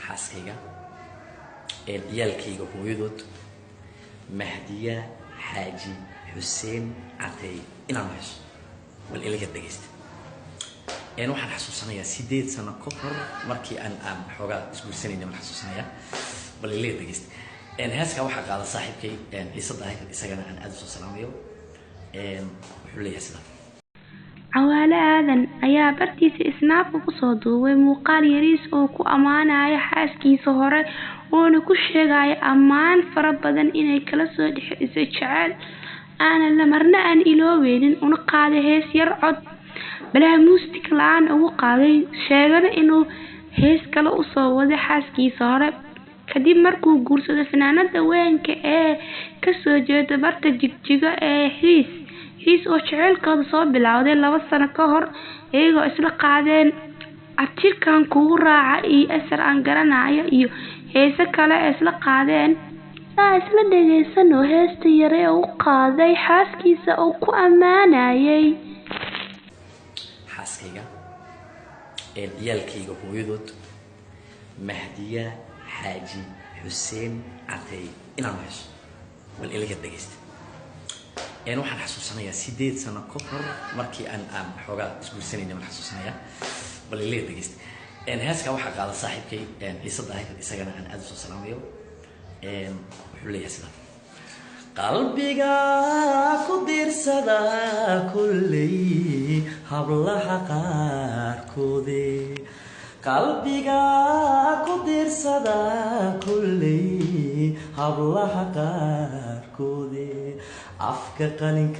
Xaaskayga, ciyaalkayga hooyadood, Mahdiya Xaaji Xuseen Catey, inaan heeso. Bal ilaga dhegaysta. Waxaan xasuusanayaa 8 sano ka hor markii aan xoogaa isguursanayna. Waan xasuusanayaa. Bal ilaga dhegaysta. Heeskaa waxaa qaada saaxiibkay Ciise Daahir, isagana aan aada usoo salaamayo. Wuxuu leeyahay sidaa. Cawaale Aadan ayaa bartiisa Snap-ka kusoo duubay muuqaal yariis oo ku ammaanaya xaaskiisa hore, uuna ku sheegaya ammaan fara badan inay kala soo dhexeysay jacayl aanan la marna aan iloobeynin, una qaaday hees yar cod balaha muusig la'aan ugu qaaday, sheegana inuu hees kale usoo waday xaaskiisa hore kadib markuu guursaday fanaanada weynka ee kasoo jeeda barta Jigjiga ee Xiis Xiis, oo jaceylkooda soo bilowday 2 sano ka hor, iyagoo isla qaadeen Abtirkan Kugu Raaca iyo Asar Aan Garanayo iyo heese kale ee isla qaadeen. Aa isla dhageysano heesta yare ee u qaaday xaaskiisa oo ku ammaanayay. Xaaskayga, ciyaalkayga hooyadood, Mahdiya Xaaji Xuseen Catey, inaan heeso. Bal ilaga dhegaysta. Waxaan xasuusanayaa 8 sano ka hor markii aan xoogaa isguursanayna. Waan xasuusanayaa. Bal ilaga dhegaysta. Heeskaa waxaa qaada saaxiibkay Ciise Daahir, isagana aan aada usoo salaamayo. Wuxuu leeyahay sidaa: Qalbiga ku diirsada kulley hablaha qaarkoode, qalbiga ku diirsada kulley hablaha qaarkoode, afka qalinka.